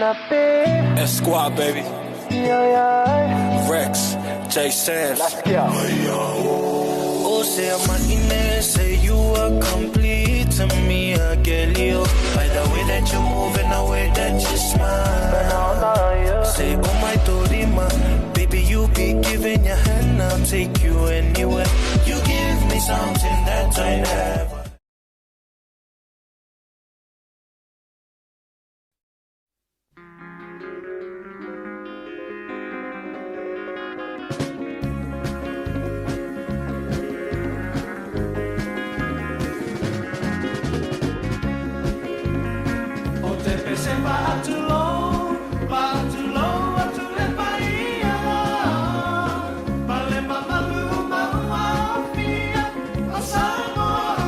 wanna be. S Squad, baby. Yeah, yeah. Rex, J Sands. Let's go. Oh, say I'm say you are complete to me, I get you. By the way that you move and the way that you smile. Say, oh my Dorima, baby, you be giving your hand, I'll take you anywhere. You give me something that I never. Ou te pese faatulou, faatulou atu le paia, pale mamalu ma ua aofia o Samoa.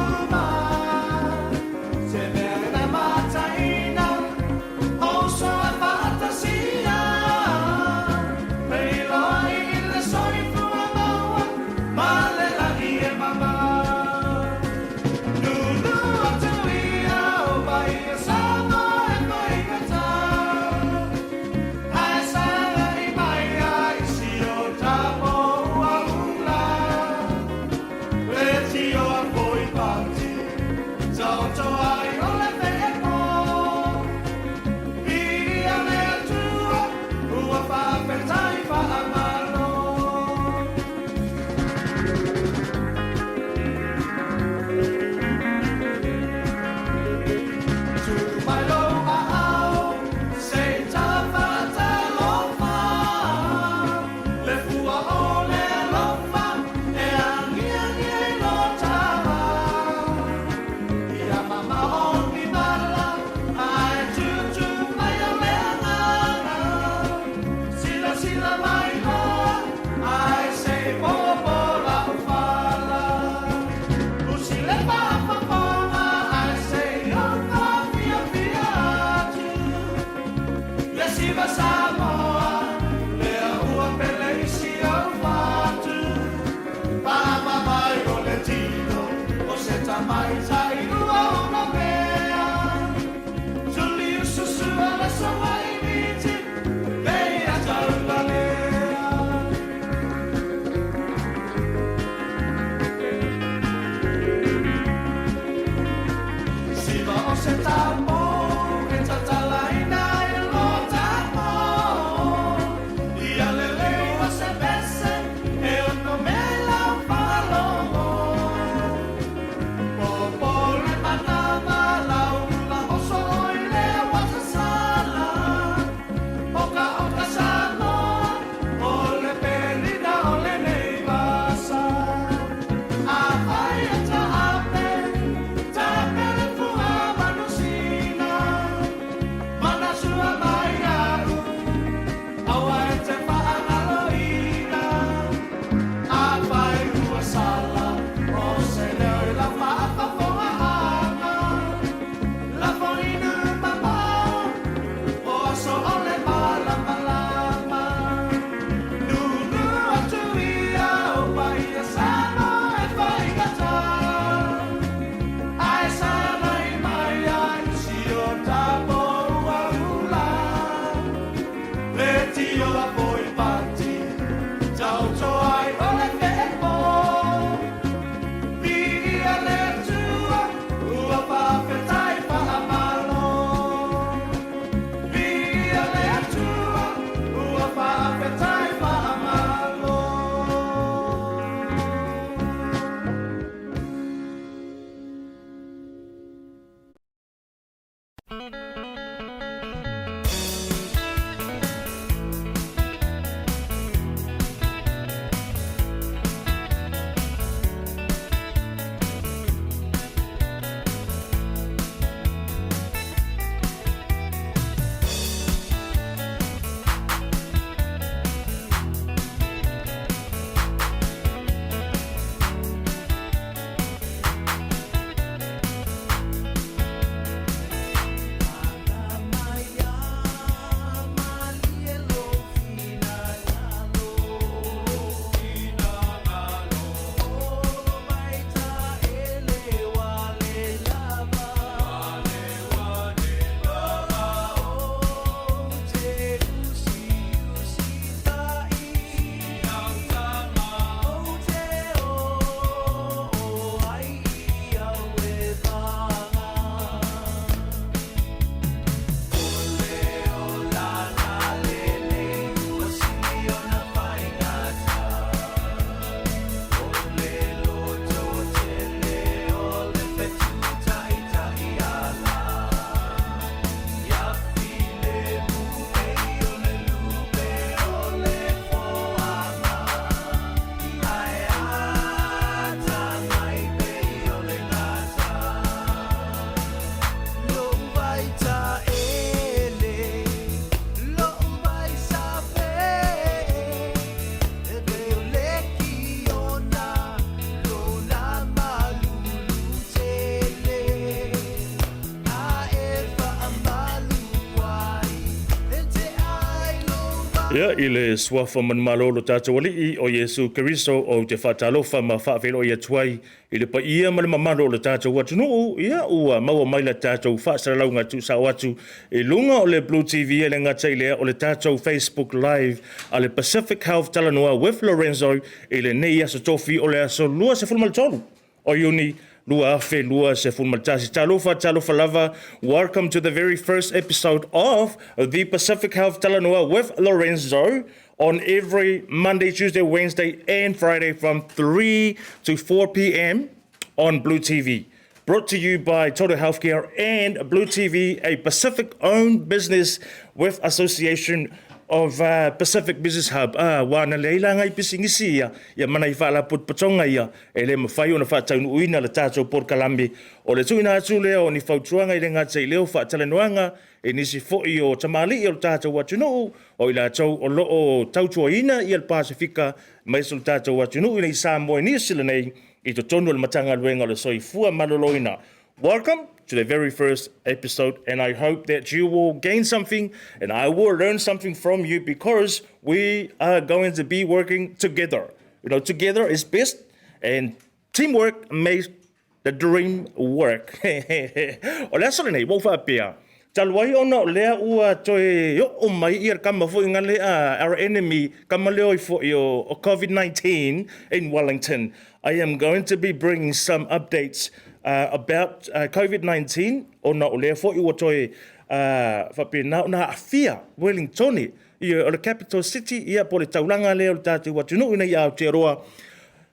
Ia, i le suafa manumalo o lo tatou Alii o Iesu Keriso, ou te faatalofa ma faafeiloai atu ai i le paia ma le mamalu o le tatou atunuu. Ia, ua maua mai la tatou faasalalauga tuusao atu i luga o le Blue TV, e le gata i lea o le tatou Facebook Live a le Pacific Health Talanoa with Lorenzo i lenei aso Tofi o le aso 23 o Iuni 2021. Talofa, talofa lava. Welcome to the very first episode of the Pacific Health Talanoa with Lorenzo on every Monday, Tuesday, Wednesday, and Friday from 3 to 4 p.m. on Blue TV. Brought to you by Total Healthcare and Blue TV, a Pacific-owned business with association of Pacific Business Hub. Ah, ua na lei la ngai pisingisi ia, ia mana i faalapotopotoga ia, e le mafai ona faataunuuina le tatou polokalame. O le tuuina atu lea o ni fautuaga i le gata i leo faatalanoaga i nisi foi o tamalii o le tatou atunuu, o i latou o lo o tautuaina ia le Pasefika aemaise o le tatou atunuu i nei Samoa i Niu Sila nei i totonu o le Matagaluega o le Soifua Maloloina. Welcome to the very first episode, and I hope that you will gain something and I will learn something from you because we are going to be working together. You know, together is best and teamwork makes the dream work. O le aso lenei, ua ou faapea, talu ai ona o lea ua toe oo mai ia le kama foi ngale a our enemy, kama leo i foi o COVID-19 in Wellington. I am going to be bringing some updates about COVID-19 ona o lea foi ua toe faapena ona aafia Wellingtone ia o le capital city ia po o le taulaga lea o le tatou atunuu ina ia Aotearoa.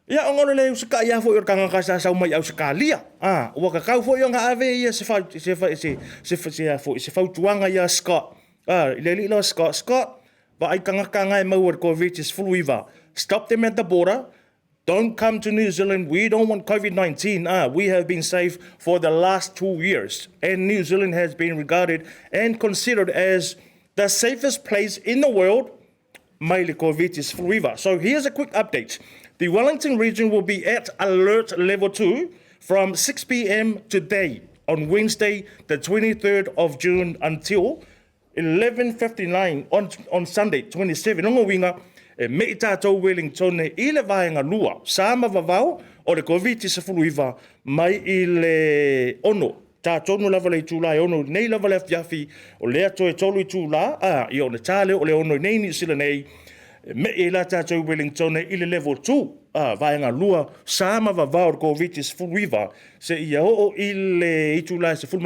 Ia ona o le le usikai lava foi o le tagata sa sau mai Ausetalia, a ua tatau foi ona ave ia se se se se se foi se fautuaga ia Scott, a i le alii la o Scott, Scott, vaai tagata na e maua i le Koviti-19, stop them at the border. Don't come to New Zealand. We don't want COVID-19. Ah, we have been safe for the last 2 years. And New Zealand has been regarded and considered as the safest place in the world mai le COVID-19. So here's a quick update. The Wellington region will be at alert level 2 from 6 p.m. today on Wednesday, the 23rd of June until 11:59 on Sunday, 27. Longa uiga, e mei tātou Wellington i le vaega lua, sa ma vavao o le Covid-19 mai i le 6. Tātonu lava le itula e 6 nei lava le afiafi, o lea toe 3 itula, a, ia o le tā leo o le 6 nei Niu Sila nei, e mei e la tātou Wellington i le level 2, a, vaega lua, sa ma vavao o le Covid-19, se ia oo i le itula e 12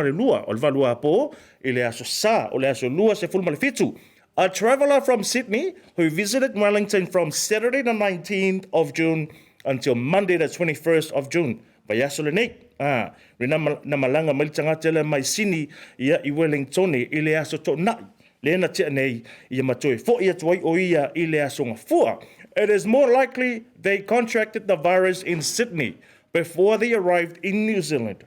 o le 8 apo, i le aso Sa, o le aso 27. A traveller from Sydney who visited Wellington from Saturday the 19th of June until Monday the 21st of June. Vaiaso lenei. Ah, re na, na malanga mai le tagata lea mai Sini ia i Wellington i le aso toonai. Le na tea nei, ia ma toe fo'i atu ai o ia i le aso gafua. It is more likely they contracted the virus in Sydney before they arrived in New Zealand.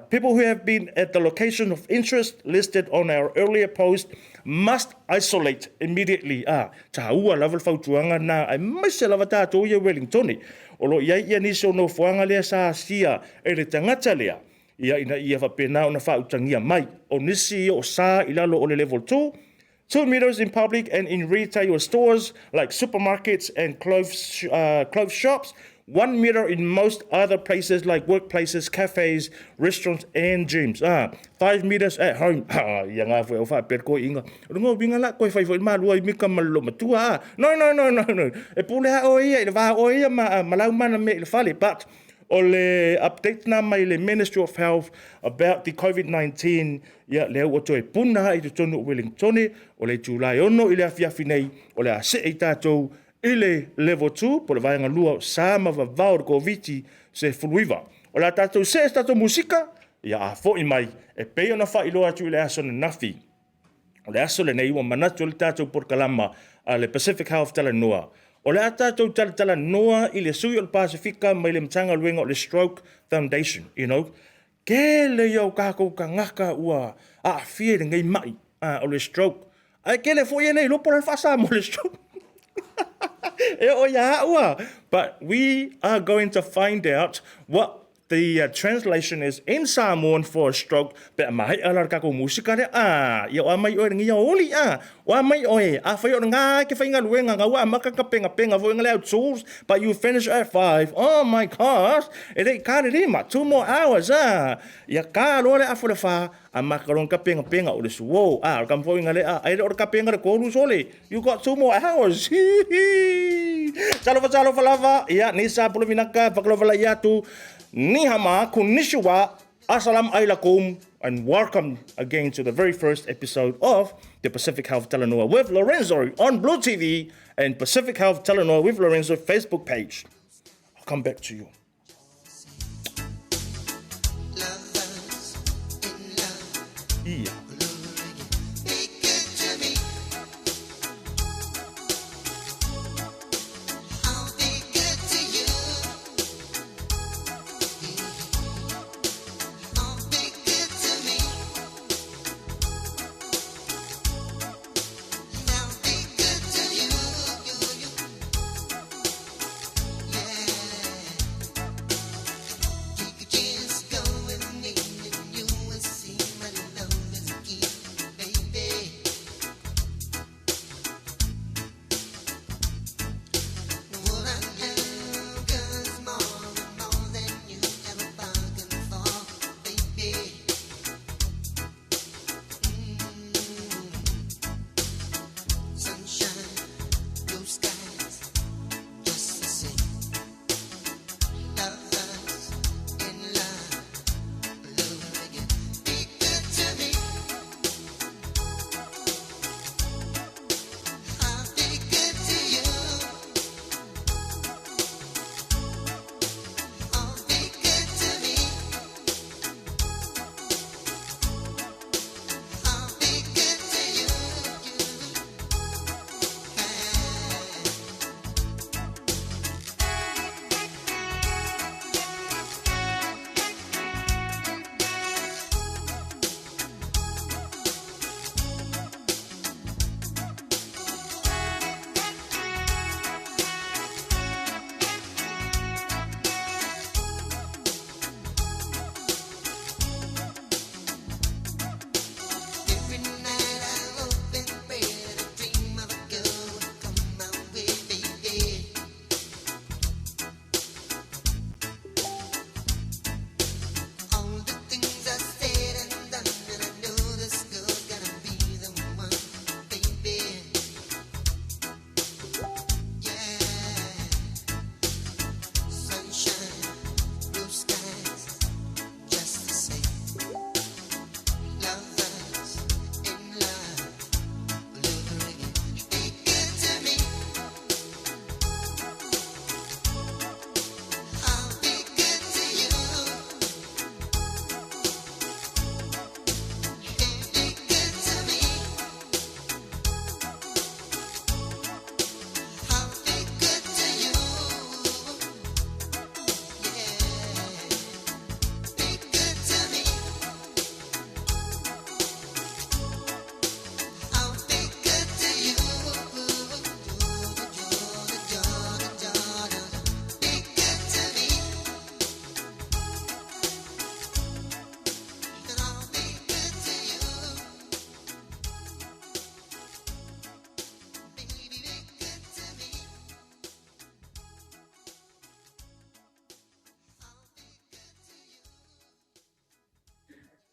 People who have been at the location of interest listed on our earlier post must isolate immediately. Ah, taua lava le fautuaga na, aemaise lava tatou ia Wellingtone. O lo o i ai ia nisi o nofoaga lea sa asia e le tagata lea, ia ina ia faapena ona faautagia mai. O nisi ia o sa i lalo o le level 2, 2 meters in public and in retail stores like supermarkets and clothes shops, 1 meter in most other places like workplaces, cafes, restaurants and gyms. Ah, 5 meters at home. Ah, ia ngā foi o whaapea ko inga. Runga o winga la koe whai foi malua i mika ma lo matua. Ah. No, no, no, no, no. E pule ha o ia, i le vā o ia ma, ma lau mana me i le fale. But, o le update na mai le Ministry of Health about the COVID-19, ia lea ua toe puna i totonu o Wellingtone, o le itula e 6 i le afiafi nei, o le a see i tatou i le level 2, po le vaega lua o sa ma vavao o le Koviti-19. O le a tatou see se tatou musika, ia a fo'i mai, e pei ona faailoa atu i le aso ananafi. O le aso lenei ua manatu ai le tatou polokalama a le Pacific Health Talanoa. O le a tatou talatalanoa i le sui o le Pasefika mai le Matagaluega o le Stroke Foundation, you know. Kele ia o kākou tagata ua aafia i lenei ma'i o le stroke. Ae kele foi e le iloa po o le a le faa-Samoa o le stroke. E oo ia au a. But we are going to find out what The uh, translation is in Samoan for a stroke pe a mahe'a la le tatou musika lea a ia o a mai oe lenei aoauli a o a mai oe afai o lena e te faigaluega na ua amata ona tapenapena foi na le au tools but you finish at 5 oh my gosh e le i ta le lima two more hours a ia ta loa le afa o le fa amata loa ona tapenapena o le suo a o le tama foi na lea a e le o le tapena le tolu sole You got two more hours. Talofa talofa lava. Ia ni sa pulu vinaka fakalova la iatu. Ni hama konnichiwa. Assalam alaikum and welcome again to the very first episode of the Pacific Health Talanoa with Lorenzo on Blue TV and Pacific Health Talanoa with Lorenzo Facebook page. I'll come back to you. Ia.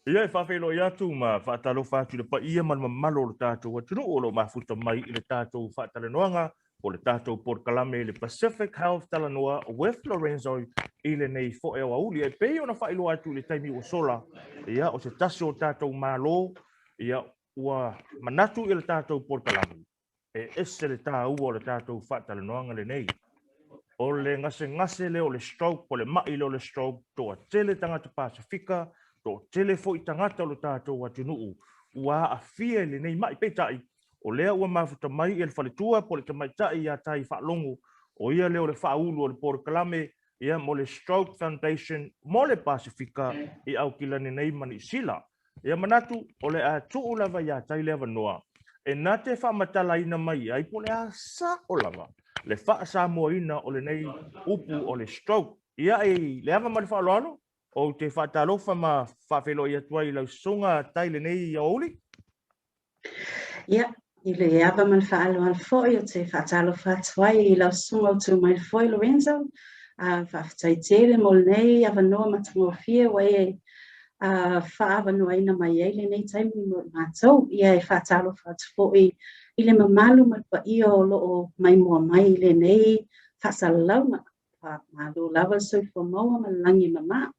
Ia e faafeiloai atu ma faatalofa atu i le paia ma le mamalu o le tatou atunuu o lo o mafuta mai i le tatou faatalanoaga po o le tatou polokalame i le Pacific Health Talanoa with Lorenzo i lenei foi aoauli. E pei ona faailoa atu i le taimi ua sola, ia, o se tasi o tatou Malo, ia, ua manatu i le tatou polokalame E ese le taua o le tatou faatalanoaga lenei. O le gasegase lea o le stroke, po o le ma'i lea o le stroke, toatele tagata Pasefika, toatele foi tagata o le tatou atunuu ua aafia i lenei ma'i. Peitai, o lea ua mafuta mai le faletua po o le tamaitai ia Tai Faalogo, o ia lea o le faaulu o le polokalame ia mo le Stroke Foundation mo le Pasefika i Aukilani nei ma Niu Sila. Ia manatu, o le a tuu lava iā Tai le avanoa e na te faamatalaina mai ai po o le a sao lava le faa-Samoaina o lenei upu o le stroke. Ia, i le ava ma le faaaloalo. Ou te faatalofa ma faafeiloai atu ai i lau susuga Tai lenei aoauli. Ia, i le ava ma le faaaloalo foi ou te faatalofa atu ai i lau susuga o Tumailefoe Lorenzo. Faafetai tele mo lenei avanoa matagofie ua e faaavanoaina mai ai lenei taimi mo i matou. Ia e faatalofa atu foi i le mamalu ma le paia o lo o maimoa mai i lenei faasalalauga. Malo lava le soifua maua ma le lagi e mama.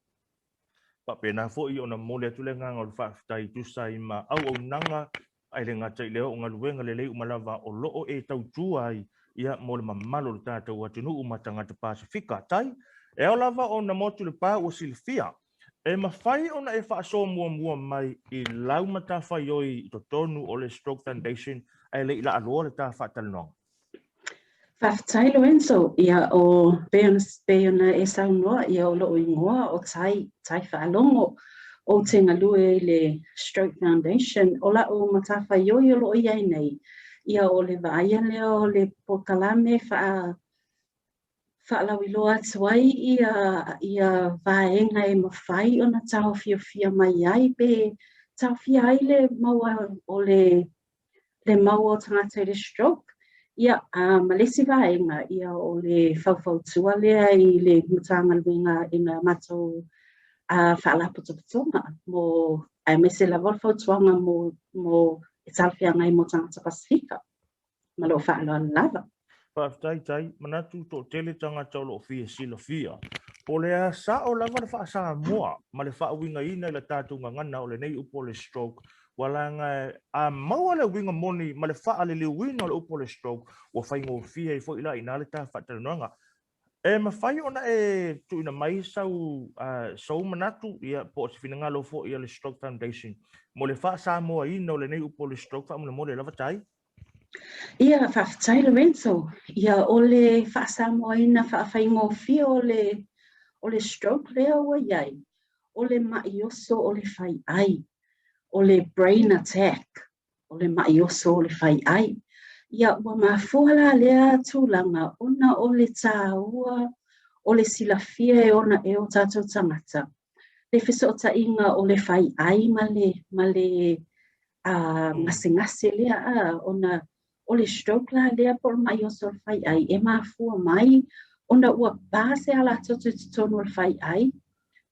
Faapena foi ona momoli atu le agaga o le faafetai e tusa ai ma auaunaga ae le gata i lea o galuega lelei uma lava o lo o e tautua ai ia mo le mamalu o le tatou atunuu ma tagata Pasefika. Tai, e ao lava ona motu le pa ua silafia, e mafai ona e faasoa muamua mai i lau matafaioi i totonu o le Stroke Foundation ae le i laaloa le ta faatalanoaga. Faafetai Lorenzo, ia o pei ona, pei ona e saunoa, ia o lo'u igoa o Tai, Tai Faalogo, ou te galue i le Stroke Foundation. O la'u matafaioi o lo'o i ai nei, ia o le vaaia lea o le polokalame faa faalauiloa atu ai ia, ia vaega e mafai ona taofiofia mai ai pe taofia ai le maua o le le maua o tagata i le stroke. Ia, ma le isi vaega, ia, o le faufautua lea i le Matagaluega i nā matou faalapotopotoga mo, aemaise lava o le fautuaga mo, mo e talafeagai mo tagata Pasefika. Ma lou faaaloalo lava. Faafetai Tai, manatu toatele tagata o lo o fia silafia po o le a sao lava le faa-Samoa ma le faauigaina i la tatou gagana o lenei upu o le stroke, ua laga a maua le uiga moni ma le faaliliuina o le upu o le stroke, ua faigofie ai foi la i ina le ta faatalanoaga. E mafai ona e tuuina mai sau, sou manatu, ia, po o se finagalo foi a le Stroke Foundation mo le faa-Samoaina o lenei upu o le stroke faamolemole lava Tai? Ia, faafetai Lorenzo. Ia, o le faa-Samoaina faafaigofie o le, o le stroke lea ua i ai, o le ma'i oso o le fai'ai, o le brain attack, o le ma'i oso o le fai'ai. Ia, ua mafua la lea tulaga ona o le tāua o le silafia e ona e o tatou tagata, le fesootaiga o le fai'ai ma le, ma le gasegase lea, a, ona o le stroke la lea po o le ma'i oso o le fai'ai e mafua mai ona ua pā se alatoto i totonu o le fai'ai,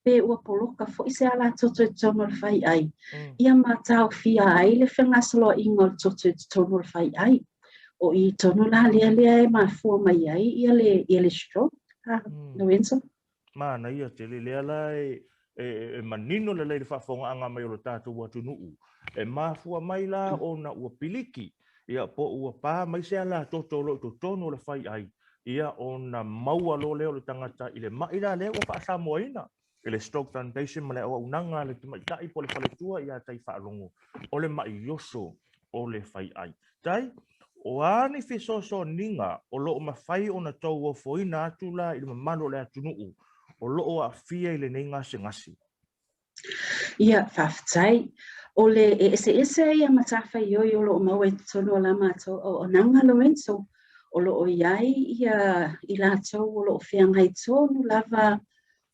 pe ua poloka foi se alatoto i totonu o le fai'ai, ia ma taofia ai le fegasoloaiga o le toto i totonu o le fai'ai. O i tonu la lea lea e mafua mai ai ia le, ia le stroke, Lorenzo. Manaia tele lea la e, e, e manino lelei le faafofogaaga mai o lo tatou atunuu. E mafua mai la ona ua piliki, ia po ua pā mai se alatoto o lo o i totonu o le fai'ai, ia ona maua loa lea o le tagata i le ma'i la lea ua faasamoaina e le Stroke Foundation ma le auaunaga a le tamaitai po o le faletua ia Tai Faalogo, o le ma'i oso o le fai'ai. Tai, o a ni fesoasoaniga o lo o mafai ona tou ofoina atu la i le mamalu o le atunuu o lo o aafia i lenei gasegase? Ia, faafetai. O le e eseese ia matafaioi o lo o maua i totonu o la matou auaunaga Lorenzo, o lo o i ai ia i latou o lo o feagai tonu lava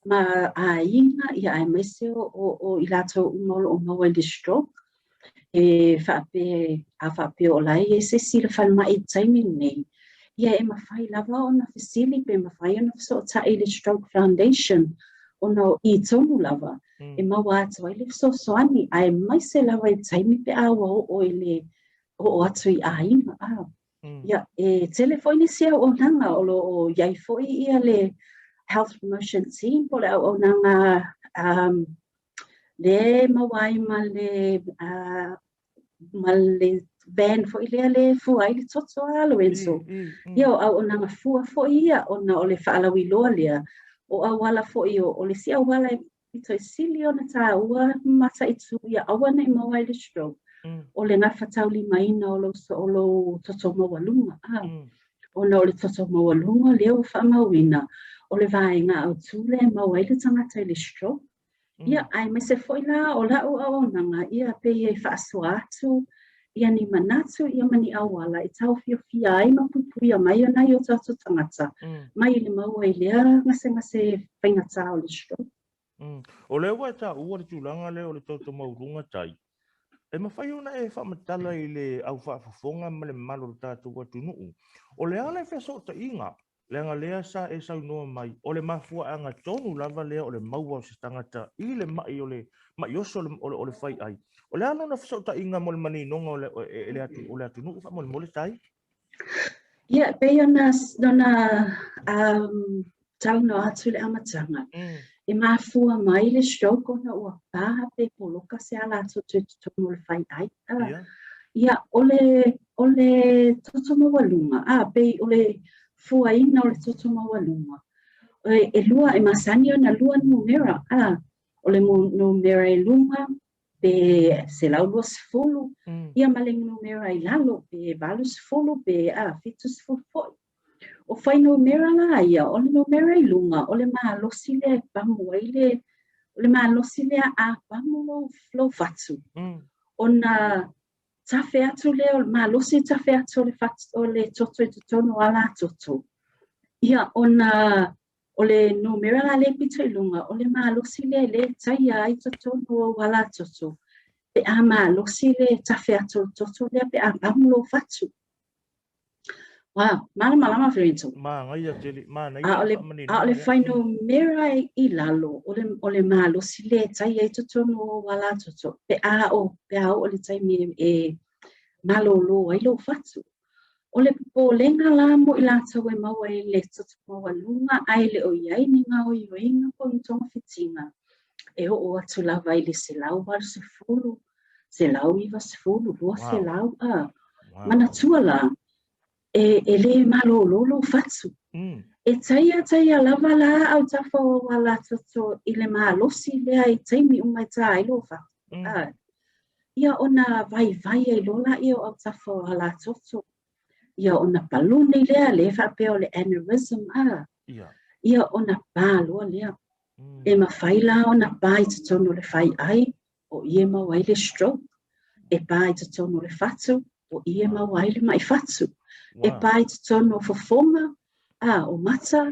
ma aiga ia aemaise o, o, o i latou uma o lo o maua i le stroke. E faapea, a faapea o la e i ai se isi i le falemai i le taimi lenei, ia e mafai lava ona fesili pe mafai ona fesootai i le Stroke Foundation ona o i tonu lava e maua atu ai le fesoasoani, aemaise lava i le taimi pe a ua oo i le oo atu i aiga. A. Ia, e tele foi nisi auaunaga o lo o i ai foi ia le Health Promotion Team po o le auaunaga um, lea e maua ai ma le, uh, ma le van foi lea le fua ai le toto a Lorenzo. Ia o auaunaga fua foi ia ona o le faalauiloa lea, o auala foi o, o le isi auala e pito i sili ona tāua mataitu ia aua nei maua ai le stroke, o le gafataulimaina o lou, o lou toto maualuga. A, ona o le toto maualuga lea ua faamauina, o le vaega autū lea e maua ai le tagata i le stroke. Ia, aemaise foi la o la'u auaunaga, ia, pei e faasoa atu ia ni manatu ia ma ni auala e taofiofia ai ma puipuia mai o nai o tatou tagata mai i le maua i lea gasegase faigata o le stroke. O lea ua e taua le tulaga lea o le toto maualuga tai, e mafai ona e faamatala i le au faafofoga ma le mamalu o le tatou atunuu, o le a le fesootaiga, leaga lea sa e saunoa mai, o le mafuaaga tonu lava lea o le maua o se tagata i le mai o le mai oso o le faiai. O le a lona fesootaiga mo le maninoga o le atunuu faamolemole tai? Ia, e pei ona ona um, talanoa atu i le amataga, e mafua mai le stroke ona ua pā pe poloka se alatoto i totonu o le faiai. Ah, yeah. Ia, o le, o le toto maualuga, ah, pei o le fuaina o le toto maualuga, e, e lua, e masani ona lua numera, ah, o le numera i luga, pe 120, mm. ia ma le numera i lalo, pe 80, pe a, 70 foi. O fuainumera la ia, o le numera i luga, o le malosi lea e pamu ai le, o le malosi lea a pamu lou, lou fatu. Mm. Ona tafe atu lea, o le malosi tafe atu o le, fatu, o le toto i totonu o alatoto. Ia, ona O le numera la lea pito i luga, o le malosi lea lea e taia ai totonu o ou alatoto, pe a malosi le tafe atu o le toto lea pe a pamu lou fatu. Wow, malamalama Lorenzo. Manaia tele, manaia A o le, a o le fuainumera i lalo, o le, o le malosi lea e taia ai totonu o ou alatoto, pe a o, pe a oo le taimi e, e malōlō ai lou fatu. O le popolega la mo i latou e maua i le toto maualuga ae le o i ai ni gaoioiga po o ni togafitiga, e oo atu lava i le 180, 190, 200, a. Manatua la, e, e lē malōlō lou fatu. E taia taia lava la autafa o ou alatoto i le malosi lea i taimi uma e tā ai lou fatu. A. Ia ona vaivai ai loa laia o autafa o alatoto. Ia ona paluni lea, lea faapea o le aneurysm a. Ia. Ia ona pā loa lea. Mm. E mafai la ona pā i totonu o le faiai, o i e maua ai le stroke. E pā i totonu o le fatu, o i e maua ai le maʻi fatu. Wow. E pā i totonu o fofoga, a, o mata,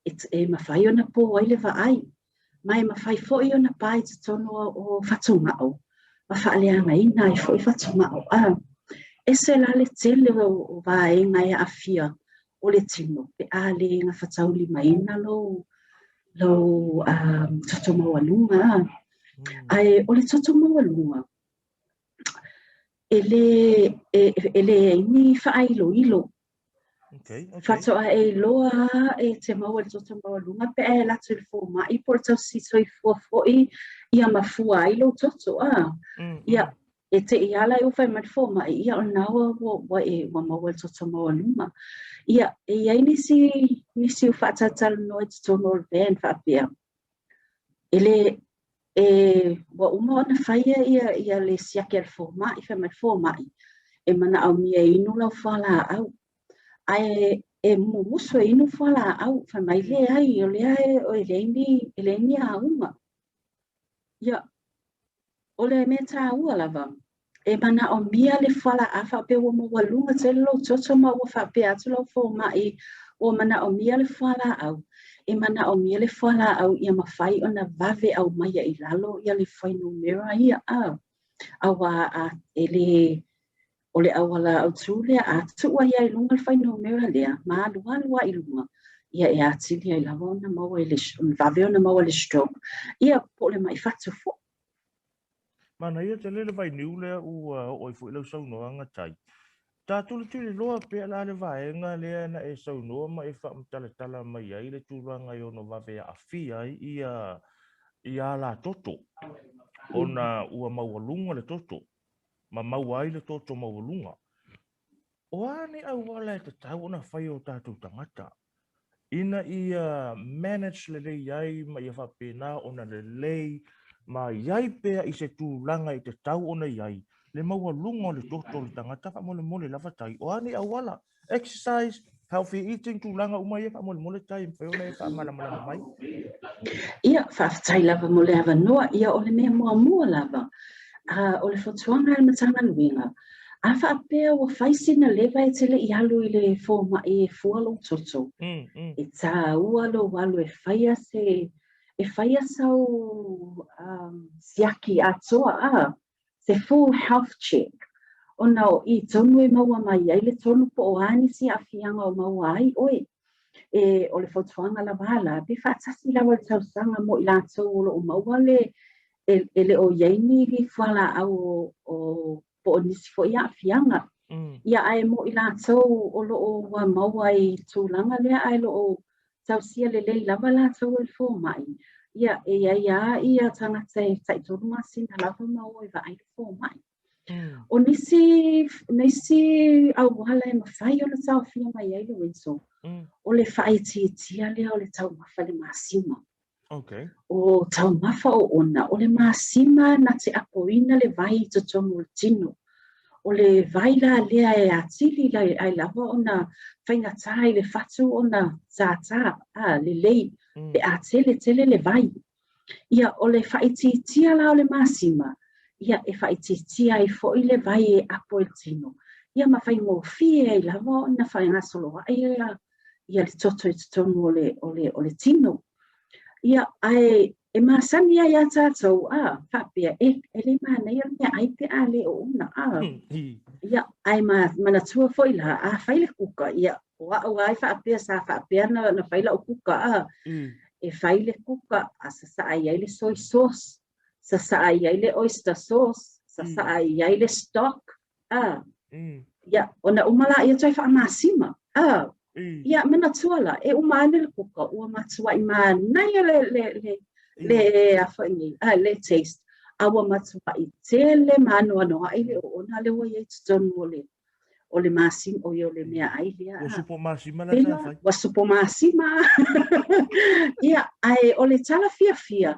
e, e mafai ona pō ai le vaai. Ma e mafai foi ona pā i totonu o fatugao, ma faaleagaina ai foi fatugao. A, ese la le tele o, o vaega e aafia o le tino, pe a lē gafataulimaina lou, lou um, toto maualuga. A. Mm. Ae o le toto maualuga, e lē, e, e leai ni faailoilo Okay, okay. Faatoa e iloa e te maua i le toto maualuga pe a e alu atu i le fomai po o le tausi soifua foi ia ma fua ai lou toto a. Mm, ia mm. e te i ala e ua fai mai le fomai ia o lena ua ua ua e ua maua i le toto maualuga. Ia e i ai nisi nisi o faatalatalanoa i totonu o le van faapea. E le e ua uma ona faia ia ia le siaki a le fomai, fai mai le fomai, e manaomia e inu lau fualaau. Ae e mumusu e inu fualaau, fai mai leai, o lea e, e leai ni, e leai ni auga. Ia, O le mea tāua lava, e manaomia le fualaau faapea ua maualuga tele lou toto ma ua faapea atu lau fomai ua manaomia le fualaau, e manaomia le fualaau ia mafai ona vave aumaia i lalo ia le fuainumera ia a auā a e lē o le auala autū lea a tuu ai i luga le fuainumera lea ma alualu lava i luga ia e atili ai lava ona maua i le vave ona maua i le stroke ia po o le maʻi fatu foi. Manaia tele le vainiu lea ua oo ai foi lau saunoaga Tai. Ta tulituliloa pea la le vaega lea na e saunoa ma e faamatalatala mai ai le tulaga e ono vave aafia ai ia ia alatoto ona ua maualuga le toto ma maua ai le toto maualuga. O a ni auala e tatau ona fai e o tatou tagata ina ia manage lelei ai ma ia faapena ona lelei ma i ai pea i se tulaga e tatau ona i ai le maualuga o le toto o le tagata faamolemole lava Tai. O a ni auala? Exercise, healthy eating, tulaga uma ia faamolemole Tai e mafai ona e faamalamalama mai. Ia, faafetai lava mo le avanoa. Ia, o le mea muamua lava, a, o le fautuaga a le Matagaluega, A faapea ua fai sina leva e te le i alu i le fomai e fua lou toto, e tāua lou alu e faia se e faia sau um, siaki atoa, a, se full health check, ona o i tonu e maua mai ai le tonu po o a nisi aafiaga o maua ai oe. E, o le fautuaga lava a la, pe faatasi lava i le tausaga mo i latou o lo o maua le, e, e le o i ai ni fualaau o, o po o nisi foi aafiaga. Ia, ae mo i latou o lo o ua maua i tulaga lea ae lo o tausia lelei lava latou e le fomai, ia, e i ai lava ia tagata e taitolu masina lava ma o e vaai le fomai. O nisi, nisi auala e mafai ona taofia mai ai Lorenzo, o le faaitiitia lea o le taumafa i le masima. Okay. O taumafa oona, o le masima na te apoina le vai i totonu o le tino. O le vai la lea e atili ai lava ona faigata i le fatu ona tātā, a, lelei, pe a tele tele le vai. Ia, o le faaitiitia la o le masima, ia, e faaitiitia ai foi le vai e apo i le tino, ia ma faigofie ai lava ona faagasoloai ia ia le toto i totonu o le, o le, o le tino. Ia, ae e masani ai ia tātou, a, faapea, e, e le manaia le meaai pe a le oona, a. Ia, ae ma, manatua foi la, a fai le kuka, ia, o a'u lava e faapea, sa faapea na, na fai la'u kuka, a. E fai le kuka, a sasaa i ai le soy sauce, sasaa i ai le oyster sauce, sasaa i ai le stock, a. Ia, ona uma lea toe faamasima, a. Ia, manatua la, e uma ane le kuka, ua matuai manaia le, le, le, le, a foi nei, a, le taste, a ua matuai tele ma anoanoai le oona lea ua i ai i totonu o le, o le masima, oi o le meaai lea. Ua supo masima la sa fai. Ua supo masima. Ia, ae o le tala fiafia,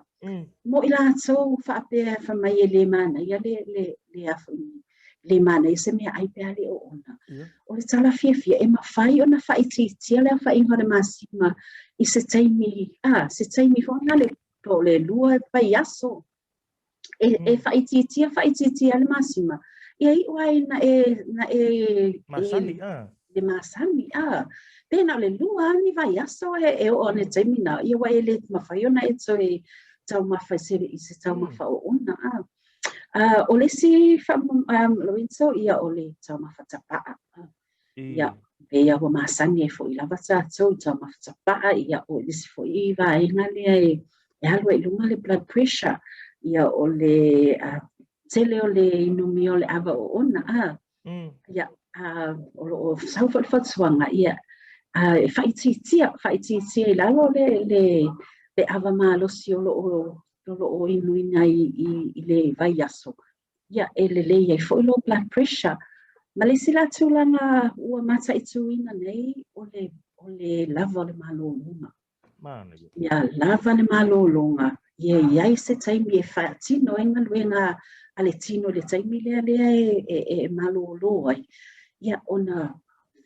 mo i latou faapea fai mai e le manaia le, le, le a foi nei, le manaia se meaai pe a le oona. O le tala fiafia, e mafai ona faaitiitia le aofaiga o le masima i se taimi, a, se taimi foi lale, po o le lua vaiaso e, e faaitiitia faaitiitia le masima ia iu ai na e na e masani a le masani a pe na o le lua ni vaiaso e e oo ane taimi na ia ua e le mafai ona e toe taumafa i se i se taumafa oona a a o le isi fa um, Lorenzo ia o le taumafa tapaa a. Ia, pei lava ua masani ai foi lava tatou i taumafa tapaa, ia o le isi foi vaega lea e, e alu ai i luga le blood pressure, ia o le uh, tele o le inumia o le ava oona, a. Ia, uh, o lo o sau foi le fautuaga, ia, uh, e faaitiitia, faaitiitia i lalo le, le, le ava malosi o lo o, o lo o inuina i, i, i le vaiaso. Ia, e lelei ai foi lou blood pressure. Ma le isi la tulaga ua mataituina nei, o le, o le lava o le malologa. Manaia. Ia lava le malologa, ia i ai se taimi e faatino ai galuega a le tino i le taimi lea lea e, e, e malolo ai, ia ona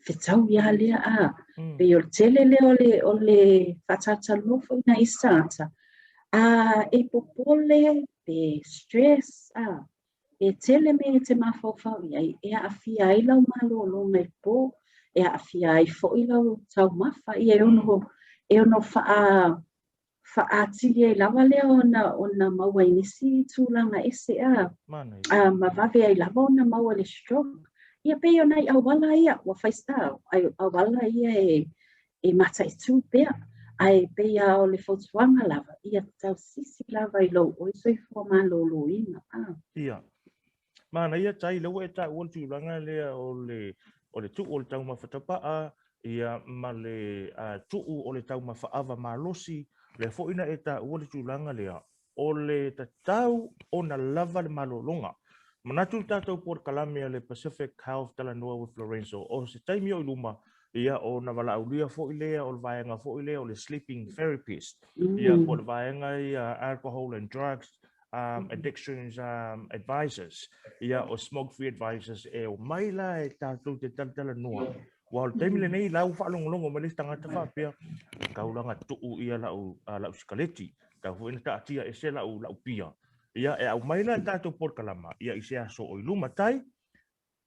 fetaui lava lea a. Pei o le tele lea o le, o le faatalatalanoa foi nai isi tagata, a e popole pe stress, a, e tele mea e te mafaufau i ai, e aafia ai lau malologa i le pō, e aafia ai foi lau taumafa, ia e ono, e ono faa, faaatili ai lava lea ona, ona maua i nisi tulaga ese, a, a, ma vave ai lava ona maua le stroke. Ia pei o nai auala ia, ua fai, a, auala ia e, e mataitū pea, ae pei lava o le fautuaga lava, ia tausisi lava i lou oe soifua malōlōina. A. Ia. Manaia tai, lea ua e taua le tulaga lea o le, o le tuu o le taumafa tapaa, ia, ma le uh, tuu o le taumafa ava malosi, lea foi na e taua le tulaga lea, o le tatau ona lava le malologa. Manatu le tatou polokalame a le Pacific Health Talanoa with Lorenzo, o se taimi o i luma, ia, ona valaaulia foi lea o le vaega foi lea o le sleeping therapist, ia, po o le vaega ia alcohol and drugs um, addictions um, advisors, ia, o smoke free advisors, e omai la e tatou te talatalanoa. Aua o le taimi lenei la ua faalogologo mai le isi tagata faapea, tau la na tuu ia lau, uh, lau sikaleti, tau foi na taatia ese lau, lau pia. Ia, e aumai la le tatou polokalama, ia i se aso o i luma. Tai,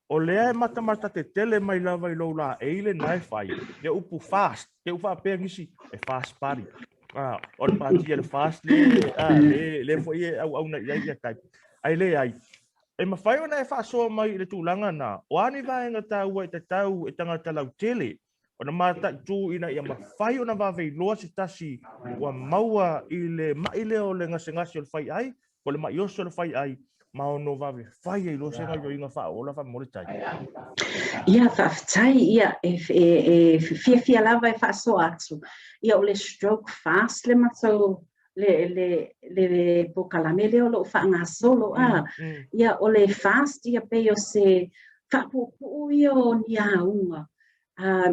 o lea e matamata tetele mai lava i lou laei lena e fai, le upu fast, te u faapea nisi, e fast party. A, o le pati a le FAST le, a, le, le foi e auauna i ai ia tai. Ai leai. E mafai ona e faasoa mai i le tulaga na, o a ni vaega taua e tatau e tagata lautele ona mataitu ina ia mafai ona vave iloa se tasi ua maua i le ma'i lea o le gasegase o le fai'ai, po o le ma'i oso o le fai'ai, ma ono vave fai ai loa se gaoioiga faaola faamolemole Tai. Ia, faafetai. Ia, e, e, e fiafia lava e faasoa atu. Ia, o le stroke fast le matou le, le, le polokalame lea o lo o faagasolo. A, ia, o le fast, ia, pei o se faapuupuu ia o ni auga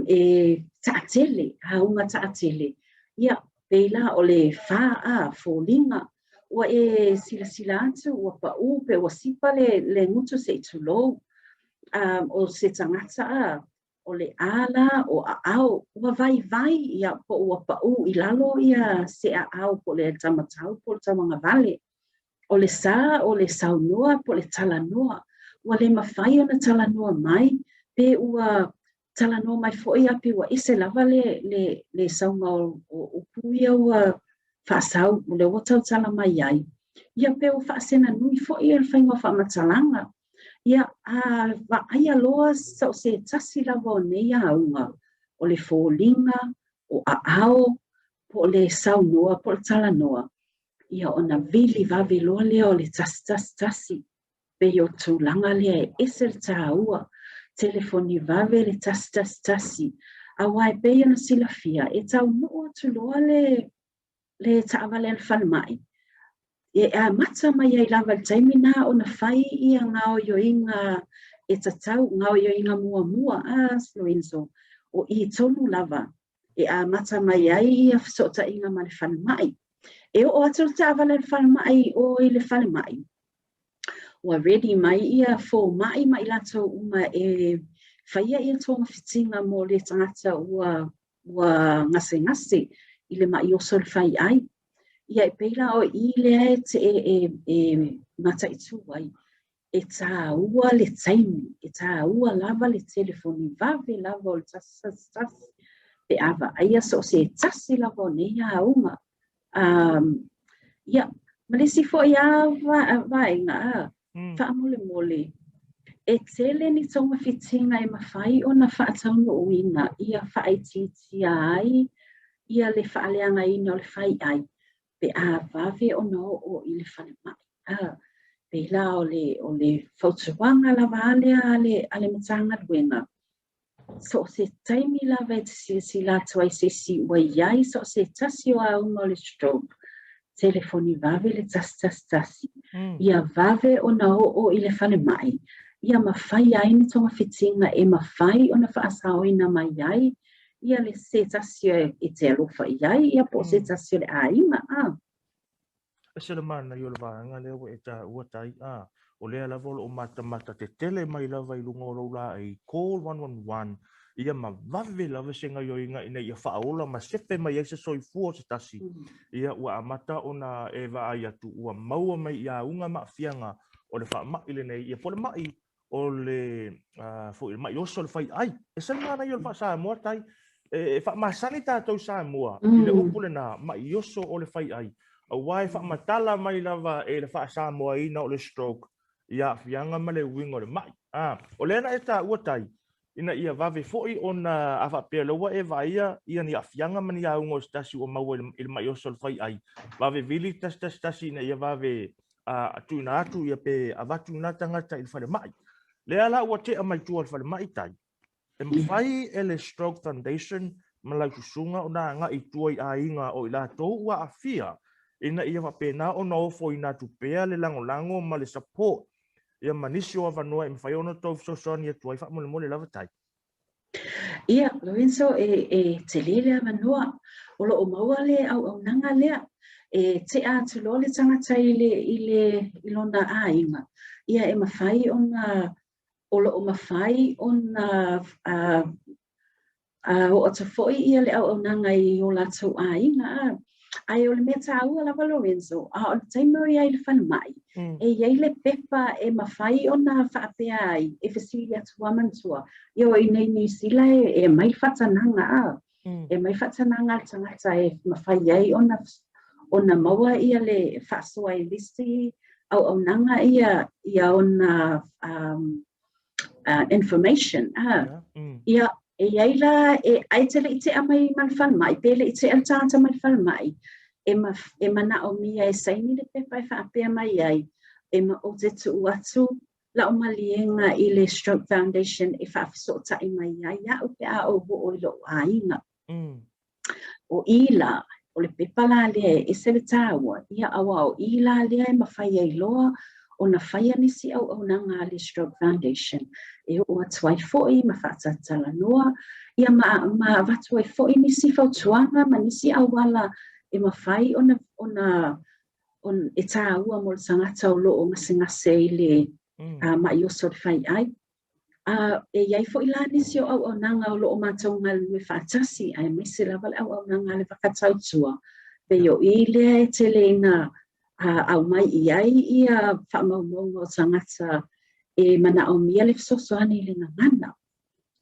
e taatele, auga taatele. Ia, pei la o le fa, a, foliga. Ua e silasila atu, ua paʻū pe ua sipa le, le gutu se i tulou. Um, o se tagata a, o le a la, o aao, ua vaivai, ia, po ua paʻū i lalo ia se aao po o le taumatau po o le tauagavale. O le sa, o le saunoa po o le talanoa. Ua le mafai ona talanoa mai, pe ua talanoa mai foi a pe ua ese lava le, le, le sauga o, o upu ia ua faasau, o lea ua tautala mai ai. Ia pe ua faasena nui foi e le faiga o faamatalaga. Ia, a vaaia loa so o se tasi lava o nei auga, o le foliga, o aao, po o le saunoa, po o le talanoa, ia ona vili vave loa lea o le 111. Pei o tulaga lea e ese le tāua, telefoni vave le 111, aua e pei ona silafia, e taunuu atu loa le, le taavale a le falemai, e amata mai ai lava i le taimi na ona fai ia gaoioiga e tatau, gaoioiga muamua, a Lorenzo, o i tonu lava e amata mai ai ia fesootaiga ma le falemai. E oo atu le taavale a le falemai i o i le falemai, ua ready mai ia fomai ma i latou uma e faia ia togafitiga mo le tagata ua ua gasegase i le ma'i oso le fai'ai. Ia e pei la o i lea e te e, e, e mataitu ai e tāua le taimi, e tāua lava le telefoni vave lava o le 111 pe a vaaia so o se tasi lava o nei auga. Um, ia, ma le isi foi a vaega, a, mm. faamolemole, e tele ni togafitiga e mafai ona faataunuuina ia faaitiitia ai ia le faaleagaina o le fai'ai pe a vave ona oo i le falemai. A, pei la o le, o le fautuaga lava a lea a le, a le Matagaluega, so o se taimi lava e te silasila atu ai se isi ua i ai so o se tasi o auga o le stroke, telefoni vave le 111, ia vave ona oo i le falemai, ia mafai ai ni togafitiga e mafai ona faasaoina mai ai ia le se tasi e te alofa i ai, ia po o se tasi o le aiga, a. Ese le manaia o le vaega lea ua e taua Tai, a, o lea lava o lo o matamata tetele mai lava i luga o lou laei, call 111, ia ma vave lava se gaioiga ina ia faaola ma sefe mai ai se soifua o se tasi, ia ua amata ona e vaai atu ua maua mai i auga ma aafiaga o le faamai lenei, ia po o le mai o le foi le ma'i oso le fai'ai. E ese le manaia o le faa-Samoa Tai. E faamasani tatou Samoa i le upu lena, ma'i oso o le fai'ai, aua e faamatala mai lava e le faa-Samoaina o le stroke i aafiaga ma le uiga o le ma'i. A, o lea na e taua Tai, ina ia vave foi ona a faapea o lea ua e vaaia ia ni aafiaga ma ni auga o se tasi ua maua i le ma'i oso o le fai'ai, vave vili 111 ina ia vave a tuuina atu ia pe avatu lena tagata i le falemai. Lea la ua tea mai tua o le falemai Tai, e mafai e le Stroke Foundation ma lau susuga ona agai i tua i aiga o i latou ua aafia ina ia faapena ona ofoina atu pea le lagolago ma le support ia ma nisi o avanoa e mafai ona outou fesoasoani atu ai faamolemole lava Tai. Ia, Lorenzo, e, e tele le avanoa. O lo o maua le auaunaga lea. E tea atu loa le tagata i le, i le, i lona aiga. Ia, e mafai ona, o lo o mafai ona uh, a oo atu foi ia le auaunaga i o latou aiga. A. Ae o le mea tāua lava Lorenzo, a o le taimi o i ai i le falemai, e i ai le pepa e mafai ona faapea ai, e fesili atu lava manatua, ia o i inei i Niu Sila e, e aumai le faatanaga, a. E aumai faatagaga a le tagata e mafai ai ona ona maua ia le faasoa i le isi auaunaga ia ia ona um, information. Ia, e i ai la, e, ae te le i tea mai ma le falemai, pe le i tea le tagata mai le falemai, e, ma, e manaomia e saini le pepa e faapea mai ai, e ma, ou te tuu atu la'u maliega i le Stroke Foundation e faafesootai mai ai iaʻu pe a ou oo i lo'u aiga. O i la, o le pepa la lea e ese le tāua, ia auā o i la lea e mafai ai loa ona faia nisi auaunaga a le Stroke Foundation e oo atu ai foi ma faatalatalanoa, ia ma, ma avatu ai foi nisi fautuaga ma nisi auala e mafai ona, ona, ona e tāua mo le tagata o lo o gasegase i le ma'i oso i le fai'ai. A e i ai foi la nisi o auaunaga o lo o matou galulue faatasi, aemaise lava le auaunaga a le Vaka Tautua, pei o i lea e tele ina aumai i ai ia faamaumauga o tagata e manaomia le fesoasoani i le gagana.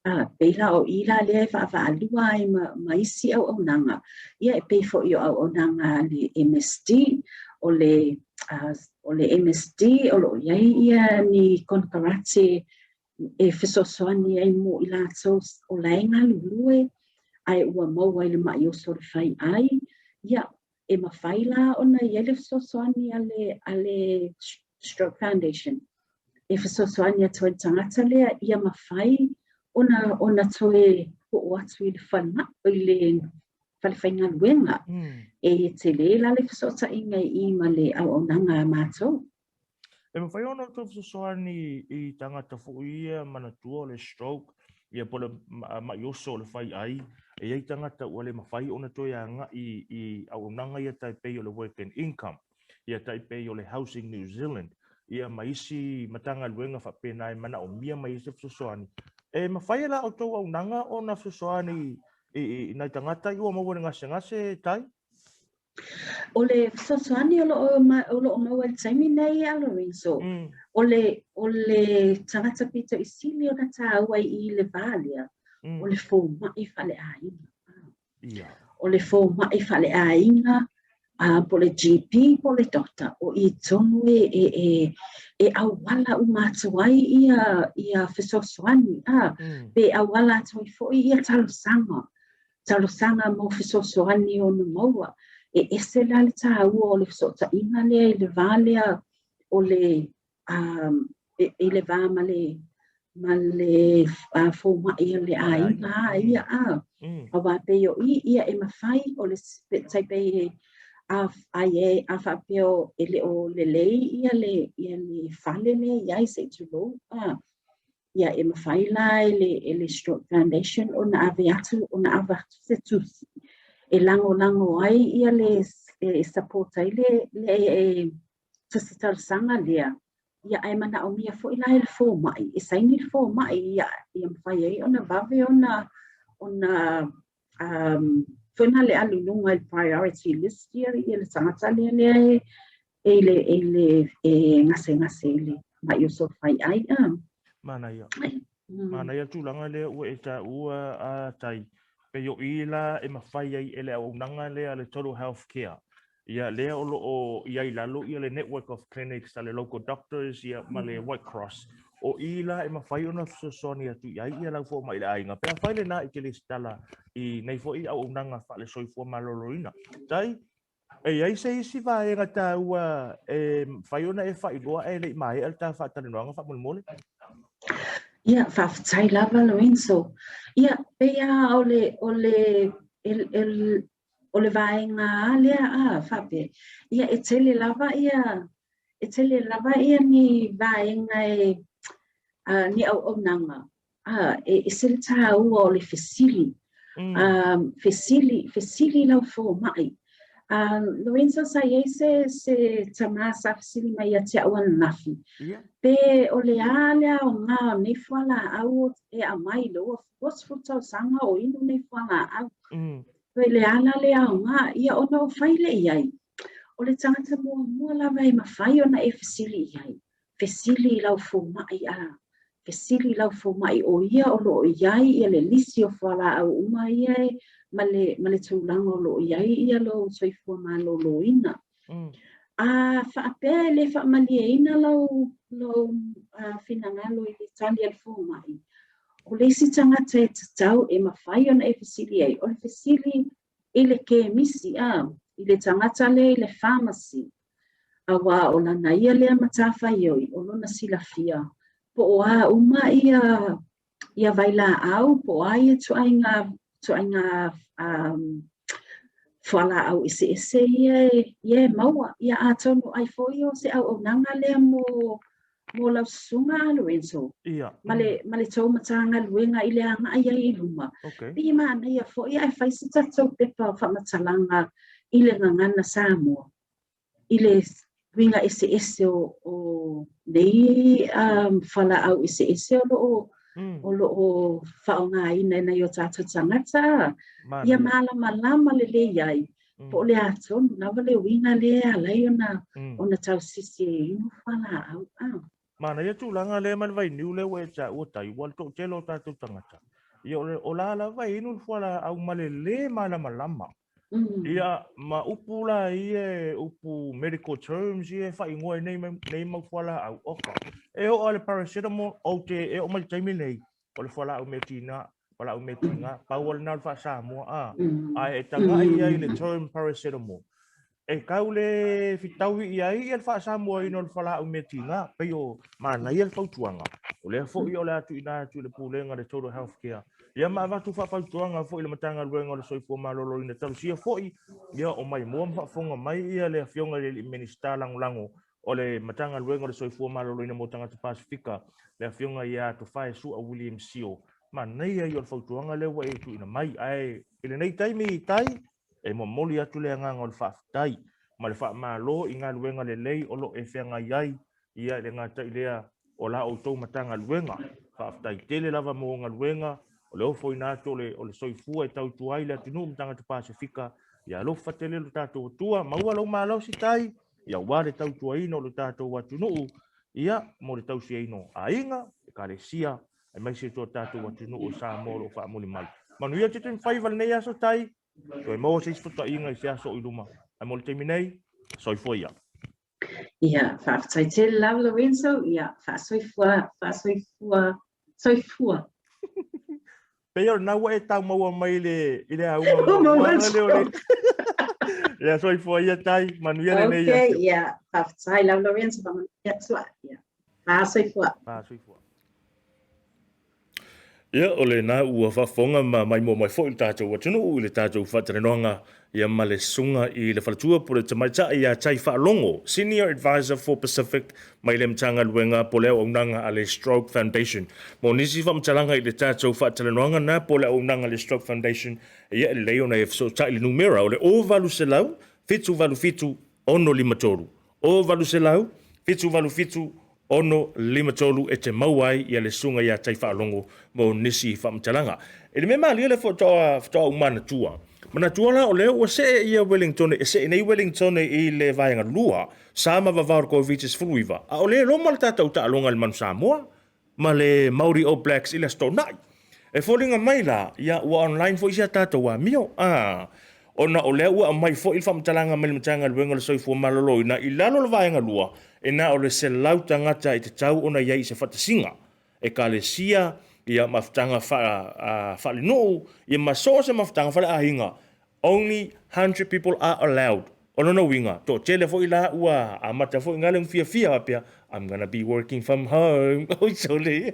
A pei la o i la lea e vaavaalua ai ma, ma isi auaunaga, ia e pei foi o auaunaga a le MSD, o le, o le MSD o lo o i ai ia ni konekarate e fesoasoani ai mo i latou o la e galulue ae ua maua i le ma'i oso o le fai'ai, ia e mafai la ona i ai le fesoasoani a le, a le Stroke Foundation e fesoasoani atu ai i le tagata lea ia mafai ona, ona toe oo atu i le falemai, i le falefaigaluega. E tele la le fesootaiga i i ma le auaunaga a matou. E mafai ona outou fesoasoani i tagata foi ia manatua o le stroke ia po o le ma'i oso o le fai'ai, e i ai tagata ua le mafai ona toe agai i auaunaga ia tai pei o le Work and Income, ia tai pei o le Housing New Zealand, ia ma isi Matagaluega faapena e manaomia mai ai se fesoasoani. E mafai e la outou auaunaga ona fesoasoani i nai tagata ua maua i le gasegase tai? O le fesoasoani o lo o, o lo o maua i le taimi nei a Lorenzo, o le, o le tagata pito i sili ona tāua i i le vā lea, o le fōmaʻi faaleaiga. O le fōmaʻi faaleaiga, po o le GP po o le doctor, o i tonu e, e, e, e auala uma atu ai ia, ia fesoasoani, pe auala atu ai foi ia talosaga. Talosaga mo fesoasoani ona maua. E ese la le tāua o le fesootaiga lea i le va lea o le i le va ma le ma le fōmaʻi o le aiga a ia a. Auā pei o i ia e mafai o le tai pei e a ai e a faapea e le o lelei ia le ia le fale lea i ai se i tulou a. Ia e mafai la e le, e le Stroke Foundation ona ave atu, ona ave atu se tusi e lagolago ai ia le, e support ai le, le e, tusi talosaga lea. Ia ae manaomia foi la e le fōmaʻi, e saini le fōmaʻi ia, ia mafai ai ona vave ona, ona um, foi na le alu i luga i le priority list ia, ia le tagata lea lea e, e i le, e i le e gasegase i le maʻi oso faiʻai a. Manaia. Manaia tulaga lea ua e taua a tai. Pei o i la e mafai ai e le auaunaga lea le Total Health Care. Ia lea o lo o i ai lalo ia le network of clinics a le local doctors ia ma le White Cross. O i la e mafai ona fesoasoani atu i ai ia lau fomai i le aiga. Pe afai lena i te lesitala i nei foi auaunaga faale-soifua maloloina. Tai, E i ai se isi vaega taua e mafai ona e faailoa ae le i maea le ta faatalanoaga faamolemole? Ia, faafetai lava Lorenzo. Ia, pei lava o le, o le, e, o le vaega lava lea a, faapea, ia e tele lava ia, e tele lava ia ni vaega e, a, ni auaunaga a, e ese le tāua o le fesili. A, fesili, fesili lau fōmaʻi. A, Lorenzo, sa i ai se, se tamā sa fesili mai ia te a'u ananafi, Ia. pe o le a le aoga o nei fualaau e aumai i le 20 tausaga o inu nei fualaau. Pe le a la le aoga, ia ona ou fai lea i ai. O le tagata muamua lava e mafai ona e fesili i ai, fesili i lau fomai a fesili i lau fomai o ia o lo o i ai ia le lisi o fualaau uma ia e ma le, ma le tulaga o lo o i ai ia lou soifua malōlōina. A faapea e le faamalieina lau, lou finagalo i le tali a le fomai, o le isi tagata e tatau e mafai ona e fesili ai, o le fesili i le kemisi, a, i le tagata lea i le pharmacy, aua o lana ia lea matafaioi, o lona silafia, po o a uma ia ia vailaau po o a ia ituaiga ituaiga um, fualaau eseese ia e, ia e maua. Ia atonu ai foi o se auaunaga lea mo mo lau susuga a Lorenzo. Ia. Ma le, ma le tou Matagaluega i le agai ai i luma. Okay. Pei e manaia foi ae fai se tatou pepa o faamatalaga i le gagana Samoa. i le uiga eseese o, o nei um, fualaau eseese o loo, o loo faaaogaina e nai o tatou tagata, ia malamalama lelei ai, po o le a tonu lava le uiga lea e ala ai ona, ona tausisi e inu fualaau. Ah. Manaia tulaga lea ma le vainiu lea ua e taua tai, ua le toatele o tatou tagata. Ia o, le, o la lava e inu le fualaau ma le lē malamalama. Ia, ma upu la ia e upu medical terms ia e faaigoa ai nei, nei mau fualaau. Oka, e oo lava le paracetamol, ou te, e oo mai le taimi nei, o le fualaau mea tiga, fualaau mea tiga, pau lava lena o le faa-Samoa, a, ae e tagai i ai i le term paracetamol. E tau le fitaui i ai ia le faa-Samoaina o le fualaau mea tiga, pei o manaia le fautuaga. O lea foi o le a tuuina atu i le Pulega le Total Health Care, ia ma avatu faafautuaga foi i le Matagaluega o le Soifua Maloloina. Talosia foi ia o maimoa ma faafofoga mai ia le Afioga i le Alii Minisita Lagolago o le Matagaluega o le Soifua Maloloina mo Tagata Pasefika, le Afioga ia Tofae Su'a William Sio. Manaia ia o le fautuaga lea ua e tuuina mai. Ae i lenei taimi i tai, E momoli atu le agaga o le faafetai ma le faamalo i galuega lelei o lo o e feagai ai, ia e le gata i lea o la outou Matagaluega. Faafetai tele lava mo galuega o le ofoina atu o le o le soifua e tautua ai le atunuu ma tagata Pasefika. Ia alofa tele lo tatou Atua, maua lou malosi tai, ia aua le tautuaina o lo tatou atunuu, ia mo le tausiaina o aiga, ekalesia, aemaise to tatou atunuu o Samoa o lo o faamuli mai. Manuia te taimi faiva lenei aso tai, toe maua se isi fetaiga i se aso o i luma. Ae mo le taimi nei, soifua ia. Ia, faafetai tele lava Lorenzo, ia, faasoifua, faasoifua, soifua. Pei o lena ua e tau maua mai i le, i le auga muamua lea o le... Ia, soifua ia tai, manuia lenei aso. Okay, ia, faafetai lava Lorenzo, faamanuia atu. Ia, faasoifua. Faasoifua. Ia, o lena ua faafofoga ma maimoa mai foi le tatou atunuu i le tatou faatalanoaga ia ma le susuga i le faletua po o le tamaitai ia Tai Faalogo, Senior Advisor for Pacific mai le Matagaluega po o le Auaunaga a le Stroke Foundation. Mo nisi faamatalaga i le tatou faatalanoaga na po o le Auaunaga a le Stroke Foundation, ia e lelei ona e fesootai i le numera o le 0800 787 653. 0800 787 653 e te maua ai ia le susuga ia Tai Faalogo mo nisi faamatalaga. I le mea malie lea faatoa faatoa ou manatua. Manatua la o lea ua see ia Wellington e see nei Wellington i le vaega 2 sa ma vavao le Koviti-19 a o lea e loma le tatou taaloga i le Manu Samoa ma le Maori All Blacks i le Aso Toonai. E foliga mai la, ia ua online foi si a tatou amio. Ah, ona o lea ua aumai foi le faamatalaga mai le Matagaluega o le Soifua Maloloina i lalo o le vaega 2, e na o le 100 tagata e tatau ona i ai i se faatasiga, ekalesia, ia mafutaga faalenuu, ia ma so o se mafutaga faleaiga Only 100 people are allowed. O lona uiga, toatele foi la ua amata foi ngale ona fiafia faapea, I'm gonna be working from home. Oi sole.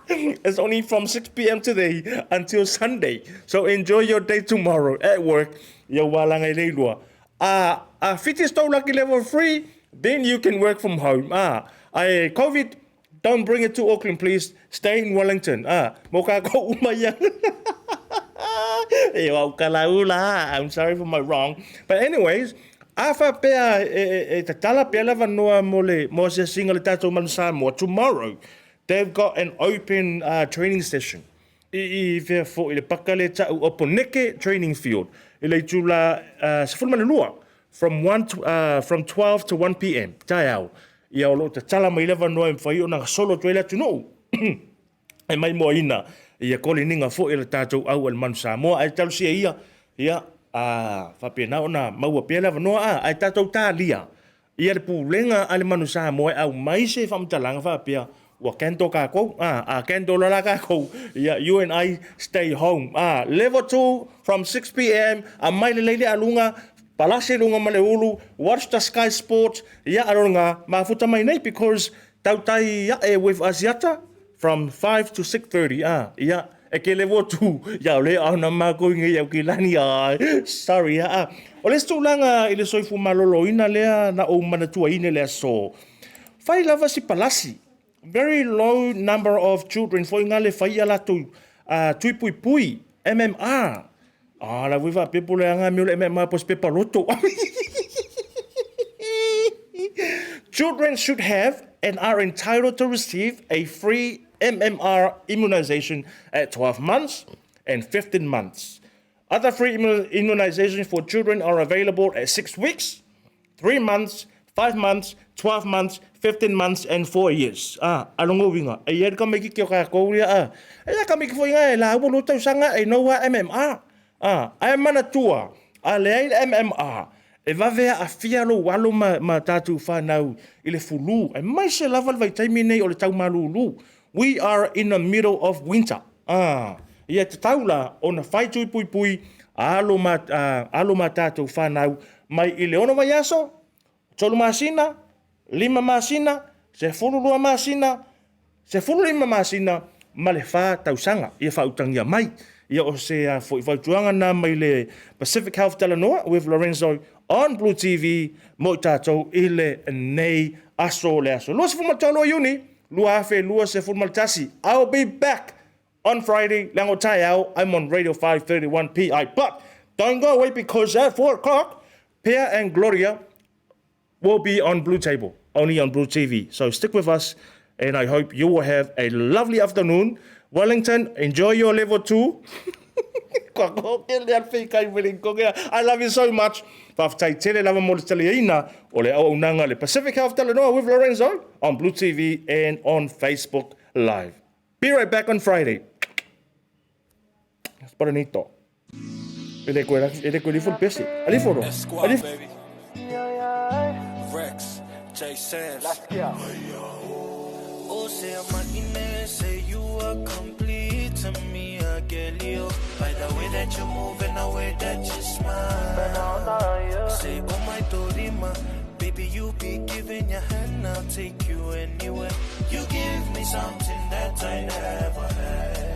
It's only from 6 p.m. today until Sunday. So enjoy your day tomorrow at work. Ia ua langa i le ilua. A, a whiti tou laki level 3, then you can work from home. Ah, ae COVID, Don't bring it to Auckland please, stay in Wellington. Ah, mo kākou uma ia. E au kalaula, I'm sorry for my wrong. But anyways, a faapea e, e, e tatala pea le avanoa mo le mo asiasiga le tatou Manu Samoa tomorrow they've got an open uh, training session i i fea foi le paka le ta'u o Poneke Training Field i le itula uh, 12 from 1 to, uh, from 12 to 1 pm taeao Ia o lo o tatala mai le avanoa e mafai ona gasolo atu ai le atunuu e maimoaina. Ia koleniga foi a le tatou au a le Manu Samoa, ae talosia ia, ia, a faapena ona maua pea le avanoa, a, ae tatou talia ia le pulega a le Manu Samoa e aumai se faamatalaga faapea ua cancel tatou, a, a cancel loa la tatou, ia, you and I stay home, a, level 2 from 6 p.m., aumai lelei le aluga, palasi i luga ma le ulu, watch the Sky Sports, ia, alona mafuta mai nei, because tautai ae with Asiata from 5 to 6:30, a, ia, e ke level 2 ia o le ona makou ngai au kilani ai, sorry, a. O le isi tulaga i le soifua maloloina lea na ou manatuaina i le aso, fai lava si palasi, very low number of children foi nga le fai ia latou tui puipui MMR. Ah, la vui faapea po o le aga mea o le MMR po o se pepa loto. Children should have and are entitled to receive a free MMR immunization at 12 months and 15 months. Other free immunizations for children are available at 6 weeks, 3 months, 5 months, 12 months, 15 months and 4 years. Ah, alongo winga. E ia ka meki ki o ka kou ia ah. E ia ka meki foi nga e la ua lo tausaga e no wa MMR. Ah, ae manatua, a leai le MMR, e vave aafia lou alo ma tatou whanau i le fulu. Aemaise lava le vaitaimi nei o le tau malūlū. We are in the middle of winter. Ah, ia tatau la ona fai tui puipui a alo ma, alo ma tatou whanau mai i le 6 vaiaso, 3 masina, 5 masina, 12 masina, 15 masina ma le 4 tausaga ia faautagia mai. Ia o se foi fautuaga na mai le Pacific Health Talanoa with Lorenzo on Blue TV mo i tatou i lenei aso, le aso 23 o Iuni 2021. I'll be back on Friday, leaga o taeao, I'm on Radio 531 PI. But don't go away because at 4 o'clock, Pia and Gloria will be on Blue Table, only on Blue TV. So stick with us, and I hope you will have a lovely afternoon. Wellington, enjoy your level 2. I love you so much. Faafetai tele lava mo le taliaina o le auaunaga le Pacific Health Talanoa with Lorenzo on Blue TV and on Facebook Live. Be right back on Friday. Bonito. E le koe e le koe lifo le pese. Alifo ro. Squad, Alifo. Baby. Rex, J Sam's. Let's go. Oh, say I'm say you are complete to me, I get you. By the way that you move and the way that you smile. Say, oh my Dorima, baby, you be giving your hand, I'll take you anywhere. You give me something that I never had.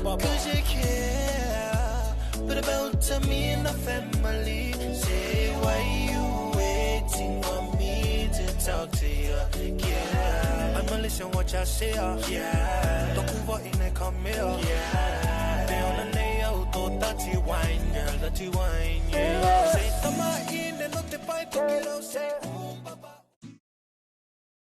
Cause you care, but about to me and the family. Say, why you waiting for me to talk to you? Yeah, I'ma listen what y'all say. Yeah, Tokuva in a come here. Yeah, they on the nail, to dirty wine, girl, dirty wine. Yeah, say, tama in and not the pipe, to get out, say.